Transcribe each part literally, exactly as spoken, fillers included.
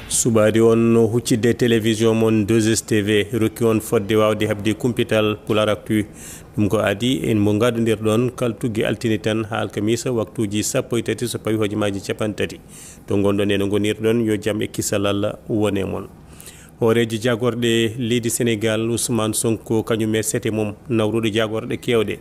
Suɓaade on huccitde télévision mon deux S T V, rokki on fotde waawde heɓde kumpital Pulaar Actu. Ɗum ko adii en mo ngaɗondirɗon kala tuggi altine tan haa alkamisa waktuuji sappo e tati so pawi hojomaaji capanɗe tati. To ngonɗon e no ngonirɗon, yo jam e kisal Allah won e mon. Hooreejo jaagorɗe leydi Senegaal, Ousmane Sonko, kañum e sete mum, nawruɗo jaagorɗe keewɗe,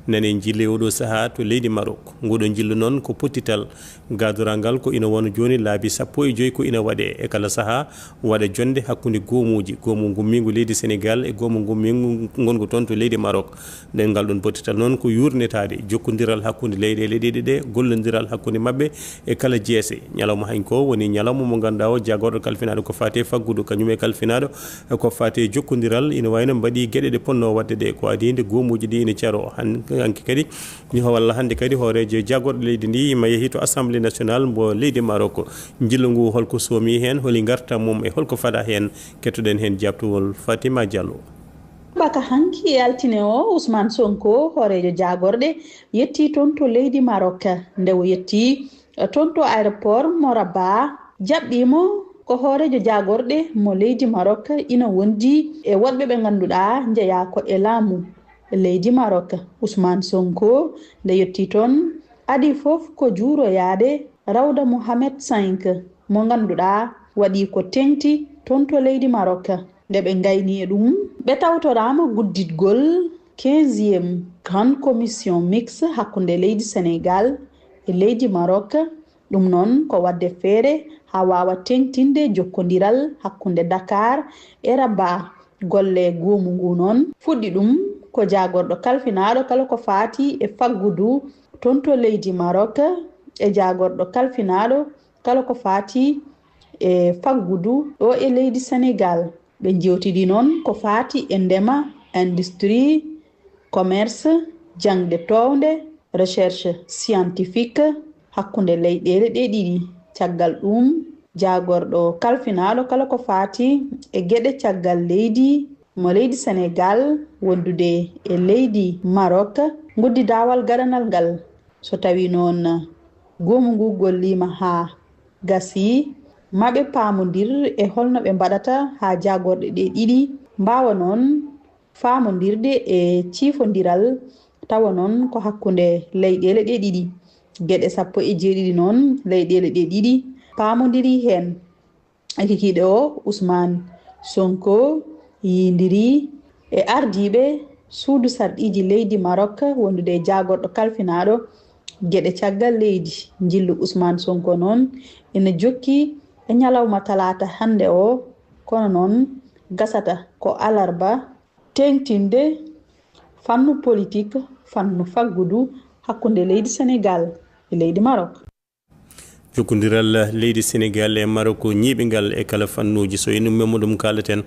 nane njille oɗo sahaa to leydi Maroc. Nguɗo njillu noon ko pottital gaadoral ngal ko ina wona jooni laabi sappo e joy ko ina waɗe e kala sahaa, waɗa jonnde hakkunde goomuuji, goomu ngummiingu leydi Senegaal e goomu ngummiingu ngongu toon to leydi Maroc. Nden ngal ɗon pottital noon ko yuurnitaade jokkondiral hakkunde leyɗeele ɗiɗi ɗe, gollondiral hakkunde maɓɓe e kala jeese. Ñalawma hanki o woni ñalawma mo ngannduɗaa o jaagorɗo kalfinaaɗo ko faati e faggudu, kañum e kalfinaaɗo ko faati e jokkondiral, ina wayno mbaɗi geɗe ɗe ponno waɗde ɗe, ko adii nde goomuuji ɗi ina caro. Han-, hanki kadi, ni ho-, walla hannde kadi hooreejo jaagorɗo leydi ndi ma yehi to Assemblée nationale mbo leydi Maroc. Njillu ngu holko soomi heen, holi ngartam mum e holko faɗa heen? Kettoɗen heen jaabtowol Fatima Diallo. Baka hanki e altine o, Ousmane Sonko, hooreejo jaagorɗe, yetti toon to leydi Maroc. Nde o yetti toon to aéroport mo Rabat, jaɓɓiimo ko hooreejo jaagorɗe mo leydi Maroc, ina wondi e woɗɓe ɓe ngannduɗaa njeyaa ko e laamu leydi Maroc. Ousmane Sonko, nde yetti toon, adii fof ko juuroyaade Rawda Mohamed cinq, mo ngannduɗaa waɗi ko teŋti toon to leydi Maroc. Nde ɓe ngayni e ɗum, ɓe tawtoraama gudditgol quinzième Grande Commission Mixte hakkunde leydi Senegaal e leydi Maroc. Ɗum noon ko waɗde feere haa waawa teŋtinde jokkondiral hakkunde Dakar e Rabat. Golle goomu ngu noon fuɗɗi ɗum ko jaagorɗo kalfinaaɗo kala ko faati e faggudu toon to leydi Maroc e jaagorɗo kalfinaaɗo kala ko faati e faggudu ɗo e leydi Senegaal. Ɓe njewtidi noon ko faati e ndema, industrie, commerce, jaŋde toownde, recherche scientifique hakkunde leyɗeele ɗe ɗiɗi. Caggal ɗum, jaagorɗo kalfinaaɗo kala ko faati e geɗe caggal leydi mo leydi Senegaal wondude e leydi Maroc nguddi daawal gaɗanal ngal. So tawii noon goomu ngu golliima haa gasii, ma ɓe paamondir e holno ɓe mbaɗata haa jaagorɗe ɗe ɗiɗi mbaawa noon faamondirde e ciifondiral, tawa noon ko hakkunde leyɗeele ɗe ɗiɗi. Geɗe sappo e jeeɗiɗi noon leyɗeele ɗe ɗiɗi paamondirii heen. Kikiiɗe o, Ousmane Sonko yiyindirii e ardiiɓe suudu sarɗiiji leydi Maroc wondude e jaagorɗo kalfinaaɗo geɗe caggal leydi. Njillu Ousmane Sonko noon ina jokki e ñalawma talaata hannde o, kono noon gasata ko alarba teeŋtinde fannu politik, fannu faggudu hakkunde leydi Senegaal e leydi Maroc. Jokkondiral leydi Senegaal e Maroc ñiiɓingal e kala fannuuji. So en ummiima ɗum kaalaten,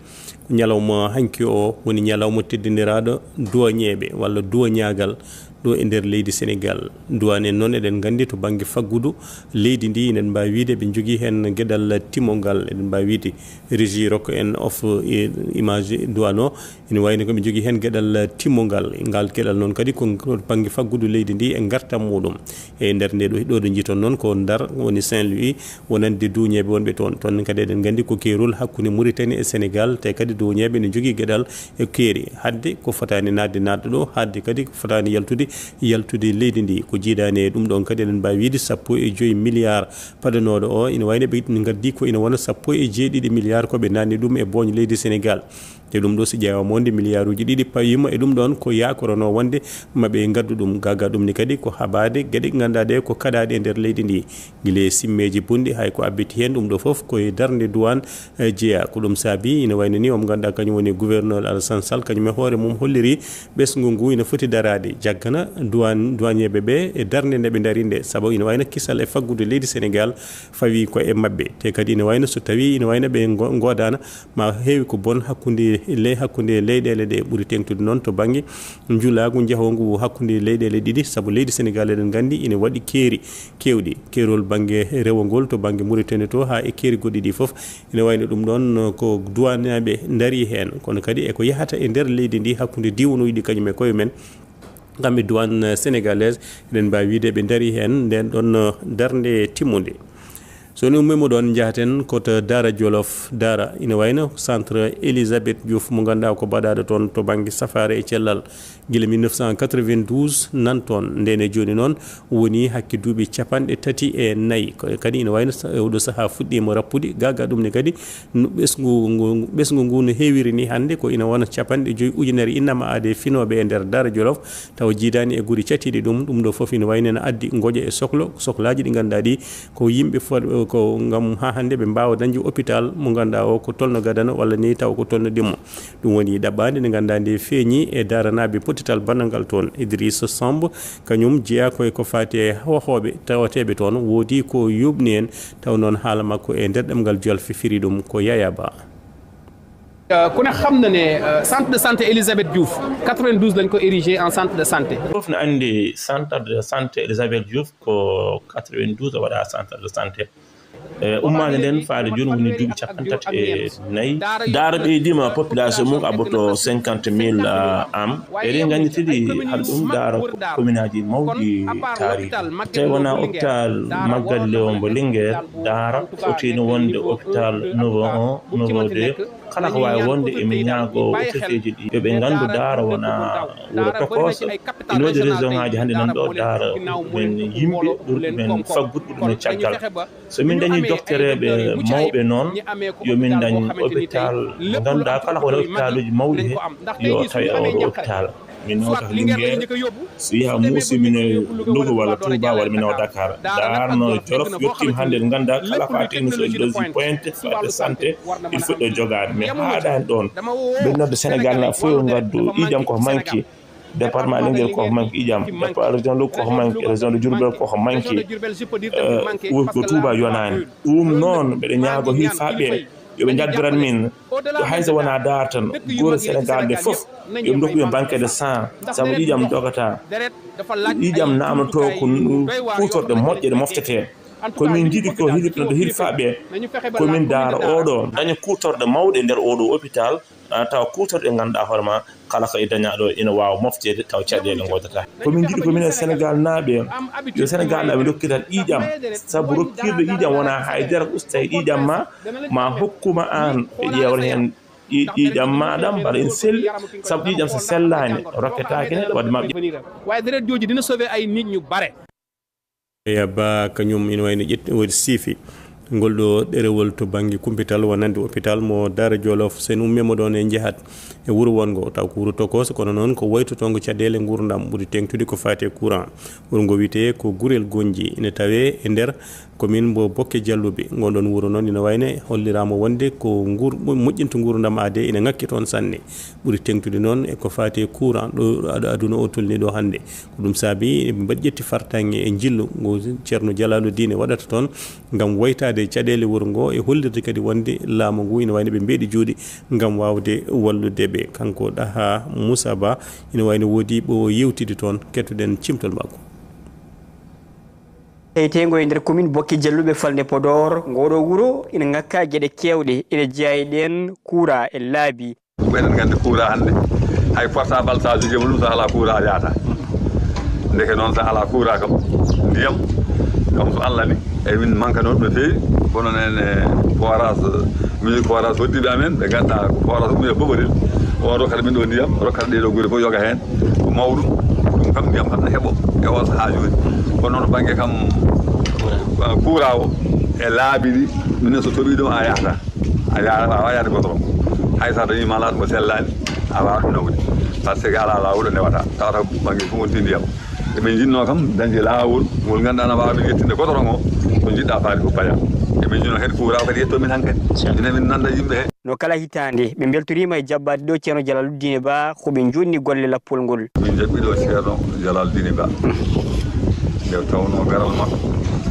ko ñalawma hanki o woni ñalawma teddindiraaɗo duwañeeɓe walla duwañaagal ɗo e nder leydi Senegaal. Duwaañ en noon eɗen nganndi to bannge faggudu leydi ndi, eɗen mbaawi wiyde ɓe njogii heen geɗal timmongal, eɗen mbaawi wiyde régie rokka en of, e, image duwaañ o. Ina wayno ko ɓe njogii heen geɗal timmongal. Ngal geɗal noon kadi ko bannge faggudu leydi ndi e ngartam muɗum. E nder nde ɗo, ɗo ɗo njiton noon ko Ndar woni Saint-Louis, wonande duuñeeɓe wonɓe toon. Toon kadi eɗen nganndi ko keerol hakkunde Mauritanie e Senegaal, te kadi duuñeeɓe ene njogii geɗal e keeri. Hadde ko fotaani naatde naatde ɗo, hadde kadi ko fotaani yaltude yaltude leydi ndi. Ko jiidaani e ɗum ɗoon kadi eɗen mbaawi wiyde sappo e joy milliard padanooɗo o, ina wayno ɓe ngaddi ko ina wona sappo e jeeɗiɗi milliard ko ɓe naatni ɗum e booñ leydi Senegaal. Te ɗum ɗo, so ƴeewaama wonde miliyaaruuji ɗiɗi pawiima e ɗum ɗoon, ko yaakoranoo wonde ma ɓe ngaddu ɗum. Gaa gaa ɗum ni kadi ko haɓaade geɗe ɗe ngannduɗaa ɗe ko kaɗaaɗe e nder leydi ndi. Gila e simmeeji bonɗi, hay ko abbiti heen, ɗum ɗo fof ko e darnde duwaañ, eh, jeyaa. Ko ɗum saabi, ina wayno ni, omo ngannduɗaa kañum woni gouverneur Alassane Sall, kañum e hoore mum holliri ɓesngu ngu ina foti daraade, jaggana duwaañ, duwaañeeɓe ɓe e darnde nde ɓe ndari nde. Sabu ina wayno kisal e faggudu leydi Senegaal fawi ko e maɓɓe. Te kadi ina wayno so tawii ina wayno ɓe ngo-, ngodaana, ma heewi ko bon hakkunde le-, hakkunde leyɗeele ɗe. Ɓuri teeŋtude noon to bannge njulaagu njahoongu hakkunde leyɗeele ɗiɗi, sabu leydi Senegaal eɗen nganndi ina waɗi keeri keewɗi, keerol bannge rewogol to bannge Mauritanie to haa e keeri goɗɗi ɗi fof. Ina wayno ɗum ɗoon ko duwaañeeɓe ndarii heen, kono kadi e ko yahata e nder leydi ndi hakkunde diiwanuuji ɗi kañum e koye men. Kamɓe duwaañ sénégalaise, eɗen mbaawi wiyde ɓe ndarii heen ndeen ɗoon darnde timmunde. So ni ummiima ɗoon, njahaten ko to Daara Jolof. Daara ina wayno centre Elisabeth Diouf mo ngannduɗaa ko baɗaaɗo toon to bannge safaare e cellal. Gila mille neuf cent quatre-vingt-douze nan toon. Ndeen e jooni noon woni hakke duuɓi capanɗe tati e nayi. Ko kadi ina wayno sa-, oɗo sahaa fuɗɗiima rappude. Gaa gaa ɗum ne kadi no ɓesngu ngu, ɓesngu ngu no heewiri ni hannde, ko ina wona capanɗe joyi ujunere innama aade finooɓe e nder Daara Jolof, tawa jiidaani e guri catiiɗi ɗum. Ɗum ɗo fof ina wayno ene addi ngoƴa e soklo, soklaaji ɗi ngannduɗaa ɗi ko yimɓe fo-, ko ngam haa hannde ɓe mbaawa dañde hôpital mo ngannduɗaa o ko tolno gadano walla ni taw ko tolno ɗimmo. Ɗum woni ɗaɓɓaande nde ngannduɗaa nde feeñi e daaranaaɓe pottital bannangal toon. Idrissa Samb, kañum jeyaa ko e ko faati e hohooɓe tawateeɓe toon, woodi ko yuɓni en, taw noon haala makko e nder ɗemngal Jolfe firi ɗum ko Yaya Ba. Ku ne xam na ne, euh, centre de santé Elisabeth Diouf, quatre-vingt-douze lañ ko érigé en centre de santé. Fof ne anndi centre de santé Elisabeth Diouf ko quatre-vingt-douze o waɗa centre de santé. E ummaade nden faade jooni woni duuɓi capanɗe tati e nayi. Daara ɓeydiima population mum abboto cinquante mille âme. Eɗen nganndi tigi hade ɗum Daara commune aji mawɗi taariiɗi. Tawi wonaa hôpital Maggal Lewo mbo Linguére, Daara fotiino wonde hôpital niveau un, niveau deux. Kala ko waawi wonde, emin ñaagoo autorité ji ɗi yo ɓe nganndu Daara wonaa wuro tokooso. Ina waɗi région ngaaji hannde nan ɗo Daara men yimɓe ɓurɗi men faggude, ɓurɗi men caggal. So min ndañii doktoreeɓe mawɓe noon, yo min ndañ hôpital mo ngannduɗaa kala ko woni hôpitaluuji mawɗi he, yo tawi oɗo hôpital. Min nawtata Linguére, so yaha muusi min e Louga walla Touba walla min nawa Dakar. Daara no Jolof yettiima hannde, en nganndaa kala ko a technicien dosi pointe faade santé, il faut ɗo jogaade. Mais haaɗaani ɗoon. Ɓe nodda Sénégal na fof yo ngaddu ƴiiƴam ko manki. Département Linguére koko manque ƴiiƴam, départ région Louga koko manque, région de Diourbel koko manque. Wurgo Touba yonaani. Ɗum noon mbeɗa ñaago hilfaaɓe ɓe, yo ɓe njaggaran min. Ɗo hay so wonaa Daar tan, gure Sénégal ɗe fof, yo ɓe ndokku ɓe banque de sang, sabu ƴiiƴam dogataa. Ƴiiƴam naamnotoo ko kuutorɗe moƴƴe ɗe moftetee. Ko min njiɗi ko hilifnode hilfaaɓe ɓe, ko min Daar oɗo daña kuutorɗe mawɗe e nder oɗo hôpital. Tawa kuutorɗe ɗe ngannduɗaa hoore ma kala ko e dañaa ɗo ina waawa mofteede tawa caɗeele ngoodataa. Ko min njiɗi ko minen Senegaal naaɓe, yo Senegaal naaɓe ndokkital ƴiiƴam, sabu rokkirde ƴiiƴam wonaa hay dara ko usta e ƴiiƴam ma, ma hokku ma aan ɓe ƴeewra heen ƴiiƴam maaɗa mbara ina selli, sabu ƴiiƴam so sellaani rokketaake neɗɗo wadde ma. Waaye deret jooju dina sauver ay nit ñu bare. Yaya Ba kañum ina wayno ƴetti woodi siifi ngol ɗo ɗerewol to bannge kumpital wonande hôpital mo Daara Jolof. So en ummiima ɗoon en njahat e wuro wonngo taw ko wuro tokooso, kono noon ko waytotoongo caɗeele nguurndam ɓuri teeŋtude ko faati e courant. Wuro ngo wiyetee ko Gurel Gonji, ina tawee e nder commune mbo Bokke Jalluɓe. Ngon ɗoon wuro noon ina wayno holliraama wonde ko nguur-, moƴƴinta nguurndam aadee ina ŋakki toon sanne. Ɓuri teeŋtude noon e ko faati e courant ɗo aduna o tolnii ɗo hannde. Ko ɗum saabi ɓe mbaɗi ƴetti fartaŋŋe e njillu ngu Ceerno Jalaalu Diine waɗata toon ngam waytaade caɗeele wuro ngo e hollirde kadi wonde laamu ngu ina wayno ɓe mbeeɗi juuɗe ngam waawde wallude ɓe. Kanko Ɗaha Muusa Ba ina wayno woodi ɓo yewtidi toon, kettoɗen cimtol makko. Taweteengo e nder commune Bokke Jalluɓe falnde Podor, ngoɗo wuro ina ŋakka geɗe keewɗe ina jeyaa e ɗeen, kuuraa e laabi. Ko eɗen nganndi kuuraa hannde, hay portable so a jogiima ɗum so alaa kuuraa a yahataa. Ndeke noon so alaa kuuraa kam, ndiyam kam so Allah ni, eyi min mankanoo ɗum no feewi. Kono noon e forage, min forage hoɗdiiɓe amen ɓe ngannduɗaa ko forage ummi e Boborel, oon rokkata min ɗo ndiyam, rokkata ɗee ɗo gure fof yoga heen, ko mawɗum. Ɗum kam ndiyam kam ne heɓo e oo sahaa jooni. Kono noon bannge kam kuuraa o e laabi ɗi, minen so toɓii ɗum a yahataa. A yaha a wawa yaade goto o hay sa dañi malade mo sellani a wawa ɗum nawde. Par ce que ala lawol o newata tawata banggue fof wonti ndiyam. Emin jinno kam dañde lawol ngol ganduɗa na wawa min yettinde goto o ko jiɗɗa faade fof paya. Emin jinno kadi ko wuraw kadi yetto min hankadi ina min nanda yimɓe he. No kala hitande ɓe beltorima e jabbade ɗo ceerno Jalaluddine Ba koɓe jonni golle lappol ngol. Min jaɓɓi ɗo ceerno Jalaldine Ba nde tawno garal makko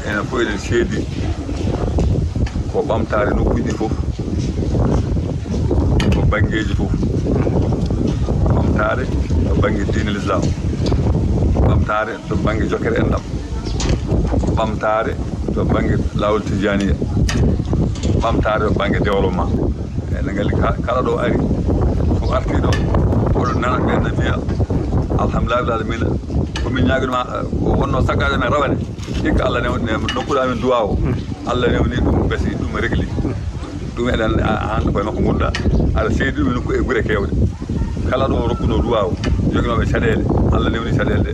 enen fof eɗen seedi ko ɓamtaare nokkuuji ɗi fof, ko banngeeji fof, ɓamtaare to bannge diine l'islam, ɓamtaare to bannge jokkere enɗam, ɓamtaare to bannge laawol tijjaaniya, ɓamtaare to bannge développement. Eɗen nganndi kala ɗo ari so arti ɗo oɗon nana ɓen no mbiya alhamdulillahi rabbil alamina. Ko min ñaagirma ko wonno saggade men rawane hikka Allah ne nokkuɗa min duwa o. Allah newni ɗum, ɓe si ɗum regli. Ɗum eɗen a- hannde koye makko ngonɗa. Aɗa seedi ɗum ko e gure kewɗe. Kala ɗo rokkuno duwaw, joginooɓe caɗeele, Allah newni caɗeele ɗe.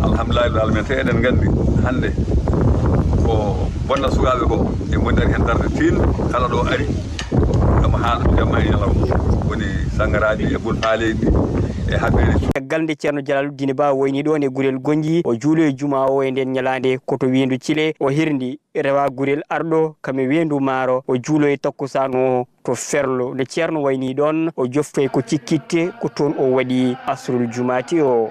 Alhamdulillahi rabbil alamin, te eɗen nganndi hannde ko bonna sukaaɓe ko e ngonɗen heen darde tiiɗnde. Kala ɗo ari, omo haala jamma e ñalawma. Woni sangaraaji e bul faaleeji e haɓeere. Caggal nde Ceerno Jalaalu Diine Ba wayni ɗoon e gurel Gonnji, o juuloyi juma o e ndeen ñalaande, ko to wiindu Cile o hirndi rewa gurel arɗo kam e weendu maaro, o juuloyi takkusaan o to Ferlo. Nde Ceerno wayni ɗoon, o joftoyi ko cikkitte, ko toon o waɗi asrul jumaati o.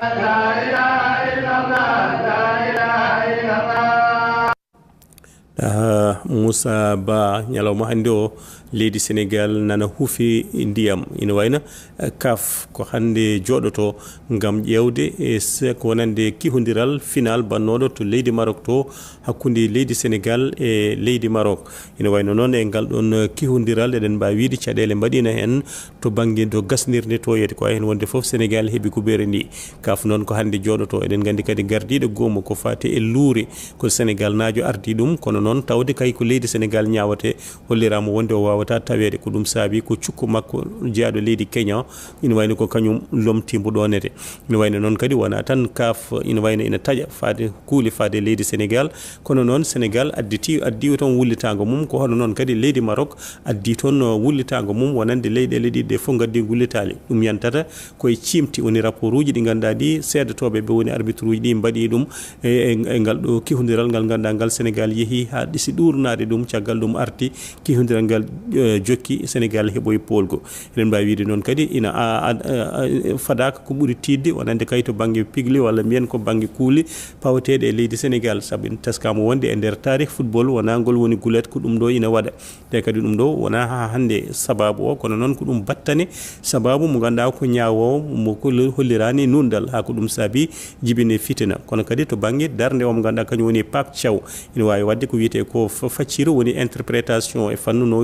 Ah, Moussa Ba, ñalawma hannde o, leydi Senegaal nana huufi ndiyam. Ina wayno, eh, kaf ko hannde jooɗoto ngam ƴeewde, eh, se-, ko wonande kihondiral final bannooɗo to leydi Maroc to, hakkunde leydi Senegaal e leydi Maroc. Ina wayno noon e ngal ɗoon, eh, kihondiral, eɗen mbaawi wiyde caɗeele mbaɗiino heen to bannge to gasnirde toyeede. Ko heen wonde fof, Senegaal heɓi kubeere ndi. Kaf noon ko hannde jooɗoto. Eɗen nganndi kadi gardiiɗo goomu ko faati e luure, ko Senegaalnaajo ardii ɗum, kono noon tawde kay ko leydi Senegaal ñaawate, holliraama wonde o waawataa taweede. Ko ɗum saabi ko cukko makko jeyaaɗo leydi Kenya, ina wayno ko kañum lomtii mbo ɗoon ete. Ina wayno noon kadi wonaa tan kaf, ina wayno ina taƴa faade kuule faade leydi Senegaal, kono noon Senegaal additi, addi toon wullitaango mum, ko hono noon kadi leydi Maroc addi toon wullitaango mum, wonande leyɗeele ɗiɗi ɗe fof ngaddi wullitaali. Ɗum yantata koye ciimti, woni rapport uji ɗi ngannduɗaa ɗi seedotooɓe ɓe woni arbitre uji ɗi mbaɗi ɗum e, e, e ngal ɗo kihondiral ngal ngannduɗaa ngal Senegaal yehi haa ɗisi ɗuurnaade ɗum, caggal ɗum arti kihondiral ngal, eh, jokki, Senegaal heɓoyi poolgo. Eɗen mbaawi wiyde noon kadi ina a, a, a, a, fadaaka ko ɓuri tiiɗde, wonande kay to bannge pigli walla mbiyen ko bannge kuule pawateeɗe e leydi Senegaal, sabu en teskaama wonde e nder taarih football wonaa ngol woni gulet ko ɗum ɗo ina waɗa. Te kadi ɗum ɗo wonaa haa hannde sabaabu o, kono noon ko ɗum battane sabaabu mo ngannduɗaa ko ñaawoowo, mo ko holliraani nuunɗal, haa ko ɗum saabi jibine fitina. Kono kadi to bannge darnde o mo ngannduɗaa kañum woni Pape Thiaw, ina waawi waɗde ko wiyetee ko fa-, facciro woni interprétation e fannu no,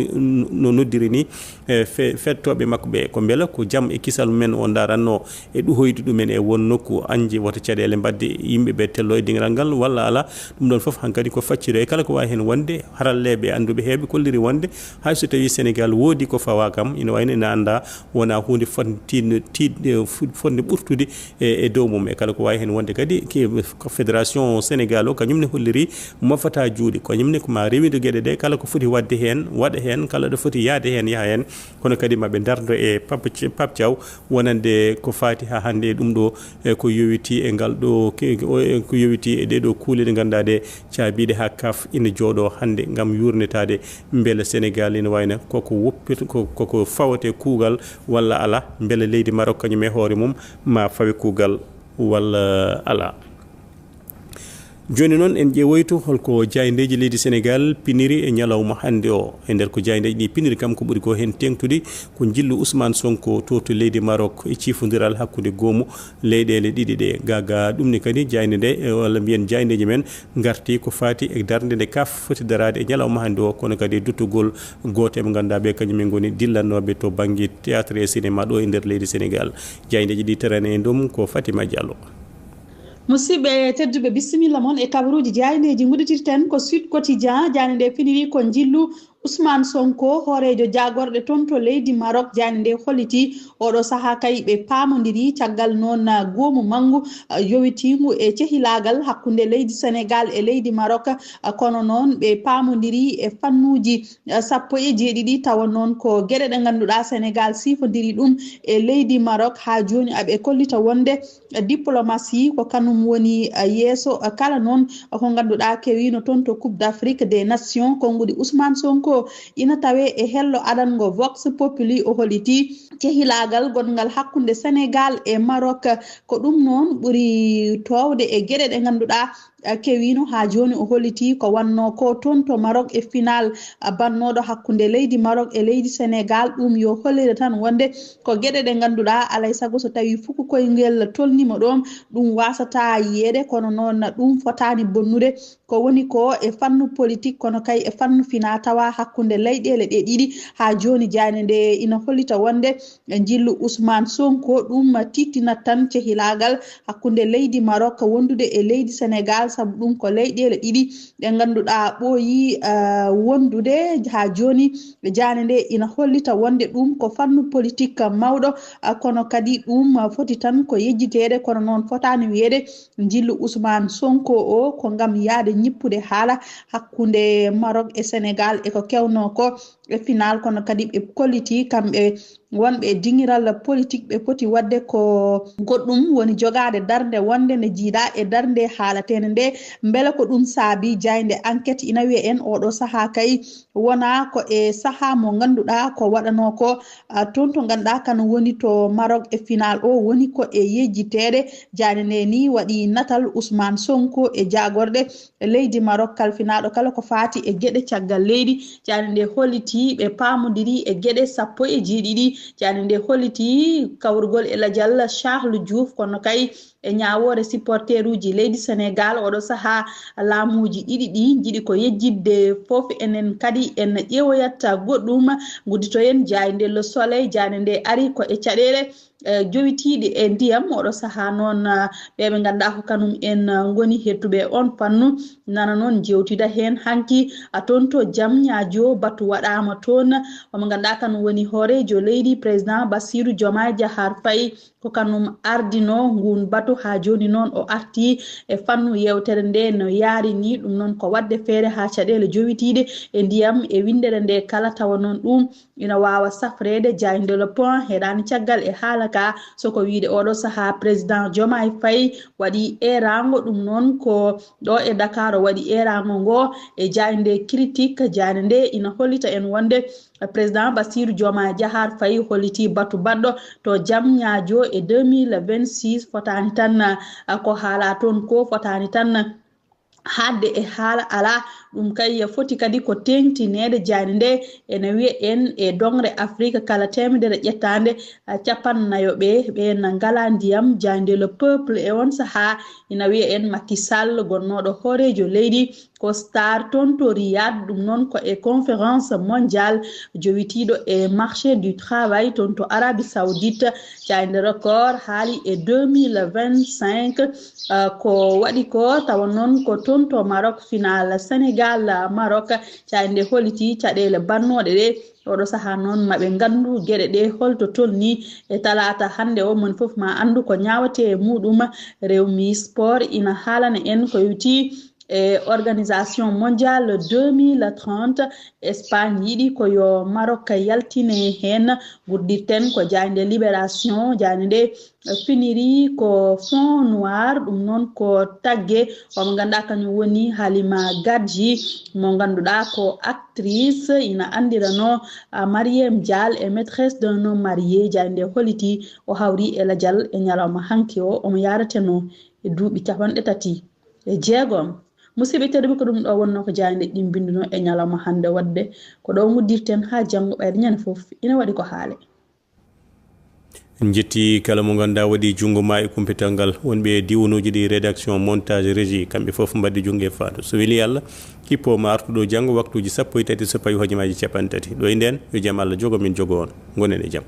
no noddiri ni, e fe-, fettooɓe makko ɓe, ko mbela ko jam e kisal men o ndaranno e ɗuhoyde ɗumen e won nokku, anje wota caɗeele mbaɗde yimɓe ɓe tello e diŋral ngal walla alaa. Ɗum ɗoon fof hankadi ko facciro e kala ko waawi heen wonde, haralleeɓe annduɓe heewɓe kolliri wonde hay so tawii Senegaal woodi ko fawaa kam, ina wayno ina anndaa wonaa huunde fotde tiiɗno-, tiiɗ-, fu-, fotde ɓurtude e, e dow mum. E kala ko waawi heen wonde kadi, ki-, ko Fédération Senegaal o, kañum ne holliri mofata juuɗe, kañum ne ko ma rewindo geɗe ɗe, kala ko foti waɗde heen, waɗa heen, kala ɗo foti yahde heen, yaha heen. Kono kadi ma ɓe ndardo e Pape Th-, Pape Thiaw, wonande ko faati haa hannde e ɗum ɗo, e ko yowiti e ngal ɗo, ke-, o-, e ko yowiti e ɗee ɗo kuule ɗe ngannduɗaa ɗe caabiiɗe haa kaf ina jooɗo hannde ngam yuurnitaade mbele Senegaal ina wayna koko woppirta, ko, koko fawate kuugal walla alaa, mbele leydi Maroc kañum e hoore mum ma fawe kuugal walla alaa. Jooni noon, en ƴeewoyto holko jaayndeeji leydi Senegaal piniri e ñalawma hannde o. E nder ko jaayndeeji ɗi piniri kam, ko ɓuri ko heen teeŋtude ko njillu Ousmane Sonko to, to leydi Maroc e ciifondiral hakkunde goomu leyɗeele ɗiɗi ɗe. Gaa gaa ɗum ne kadi, jaaynde nde, e, walla mbiyen jaayndeeji men, ngarti ko faati e darnde nde kaf foti daraade e ñalawma hannde o, kono kadi e duttugol gooto e ɓe ngannduɗaa ɓe kañum en ngoni dillannooɓe to bannge théâtre e cinéma ɗo e nder leydi Senegaal. Jaayndeeji ɗi terrain e ɗum ko Fatima Diallo. Musidɓe tedduɓe, bisimilla mon e kabaruuji jaayndeeji. Ngudditirten ko Sud Quotidien, jaaynde nde finiri ko njillu Ousmane Sonko, hooreejo jaagorɗe toon to leydi Maroc. Jaaynde nde holliti oɗo sahaa kay ɓe paamondiri caggal noon, ah, goomu manngu, ah, yowitiingu e cehilaagal hakkunde leydi Senegaal e leydi Maroc. Ah, kono noon ɓe paamondiri e fannuuji, ah, sappo e jeeɗiɗi, tawa noon ko geɗe ɗe ngannduɗaa Senegaal siifondiri ɗum e leydi Maroc. Haa jooni aɓe kollita wonde diplomasi ko kanum woni, eh, yeeso, eh, kala noon ko ngannduɗaa kewiino toon to Coupe d'Afrique des Nations. Konguɗi Ousmane Sonko ina tawee e hello adango Vox Populi, o holliti cehilaagal gonngal hakkunde Senegaal e Maroc. Ko ɗum noon ɓuri toowde e geɗe ɗe ngannduɗaa, eh, kewiino haa jooni. O holliti ko wannoo ko toon to Maroc e final, eh, bannooɗo hakkunde leydi Maroc e leydi Senegaal. Ɗum yo hollire tan wonde ko geɗe ɗe ngannduɗaa alay sago so tawii fuku koyngel tolniima ɗoon, ɗum waasataa yiyeede, kono noon ɗum fotaani bonnude. Ko woni ko e fannu politik, kono kay e fannu finaa-tawaa hakkunde leyɗeele ɗe ɗiɗi. Haa jooni, jaaynde nde ina hollita wonde njillu Ousmane Sonko, ɗum tiiɗtinat tan cehilaagal hakkunde leydi Maroc wondude e leydi Senegaal. Sabu ɗum ko leyɗeele ɗiɗi ɗe ngannduɗaa ɓooyi, ah, wondude haa jooni. Jaane nde ina hollita wonde ɗum ko fannu politik mawɗo, ah, kono kadi ɗum foti tan ko yejjiteede, kono noon fotaani wiyeede njillu Ousmane Sonko o ko ngam yahde ñippude haala hakkunde Maroc e Sénégal e ko kewnoo ko e final, kono kadi ɓe kolliti kamɓe wonɓe e dingiral politik ɓe poti waɗde ko goɗɗum, woni jogaade darnde wonde ne jiidaa e darnde haalateende nde. Mbele ko ɗum saabi jaaynde enquête ina wiya en oɗo sahaa kay wonaa ko e sahaa mo ngannduɗaa ko waɗanoo ko, ah, toon to ngannduɗaa kan woni to Maroc e final o woni ko e yejjiteede. Jaane nde ni waɗi natal Ousmane Sonko e jaagorɗe leydi Maroc kalfinaaɗo kala ko faati e geɗe caggal leydi. Jaane nde holliti ɓe paamodiri e geɗe sappo e jeeɗiɗi. Jaane nde holliti kawrugol e lajal Charles Diouf, kono kay e ñaawoore supporteruuji leydi Sénégal oɗo sahaa laamuuji ɗiɗi ɗi njiɗi ko yejjitde fof. Enen kadi en ƴeewoyat goɗɗum, ngudditoyen jaay nde Le Soleil. Jaane nde ari ko e caɗeele eh, jowitiiɗi e ndiyam. Oɗo sahaa noon, ah, ɓe ɓe ngannduɗaa ko kanum en, ah, ngoni heɗtuɓe on fannu. Nana noon jewtida heen hanki, a toon to jam ñaajo batu waɗaama toon. Omo ngannduɗaa kanum woni hooreejo leydi, président Bassirou Diomaye Diakhar Faye, ko kanum ardino nguun batu. Haa jooni noon o arti e fannu yeewtere nde no yaari ni. Ɗum noon ko waɗde feere haa caɗeele jowitiiɗe e ndiyam e winndere nde kala, tawa noon ɗum ina waawa safreede. Jaaynde Le Point heɗaani caggal e haala ka, so ko wiyde oɗo sahaa président Diomaye Faye waɗi eeraango. Ɗum noon ko ɗo e Dakar o waɗi eeraango ngo. E jaaynde Critique, jaaynde nde ina hollita en wonde président Bassirou Diomaye Diakhar Faye holliti batu baɗɗo to jam ñaajo e deux mille vingt-six. Fotaani tan, ah, ko haala toon ko fotaani tan haɗde e haala alaa. Ɗum kay foti kadi ko teeŋtineede. Jaaynde nde ene wiya en e doŋre Afrik kala teemedere ƴettaande, ah, cappannayo ɓe, ɓe na ngalaa ndiyam. Jaaynde Le Peuple e on sahaa ina wiya en Macky Sall gonnooɗo hooreejo leydi ko star toon to Riyad, ɗum noon ko e conférence mondiale jowitiiɗo e marché du travail toon to Arabie Saoudite. Jaaynde Record haali e deux mille vingt-cinq, ah, ko waɗi ko, tawa noon ko toon to Maroc, final Sénégal, ah, Maroc. Jaaynde holliti caɗeele bannooɗe ɗe. Oɗo sahaa noon ma ɓe nganndu geɗe ɗe holto tolni. E talaata hannde o, mon fof ma anndu ko ñaawate e muɗum. Rewmi Sport ina haalana en ko yowiti e organisation mondiale deux mille trente. Espagne yiɗi ko yo Maroc yaltine heen. Guddirten ko jaaynde Libération, jaaynde nde finiri ko Fond Noir, ɗum noon ko tagge. Omo ngannduɗaa kañum woni Halima Gadji, mo ngannduɗaa ko actrice, ina anndirano, ah, Mariem Dial e Maîtresse d'un homme marié. Jaaynde nde holliti o hawri e lajal e ñalawma hanki o, omo yaaratenoo e duuɓi capanɗe tati e jeegom. Musidɓe tedduɓe, ko ɗum ɗo wonnoo ko jaaynde ɗin mbinndunoo e ñalawma hannde. Waɗde ko ɗo nguddirten haa janngo, ɓayde ñande fof ina waɗi ko haale. En njetti kala mo ngannduɗaa waɗi junngo ma e kumpital ngal. Wonɓe e diwunuuji ɗi, rédaction, montage, régie, kamɓe fof mbaɗi junngo e faandu. So weli Allah, kippoo ma artuɗo janngo waktuuji sappo e tati so pawi hojomaaji capanɗe tati. Ɗo e nden, yo jam Allah jogo min, jogo on. Ngonen e jam.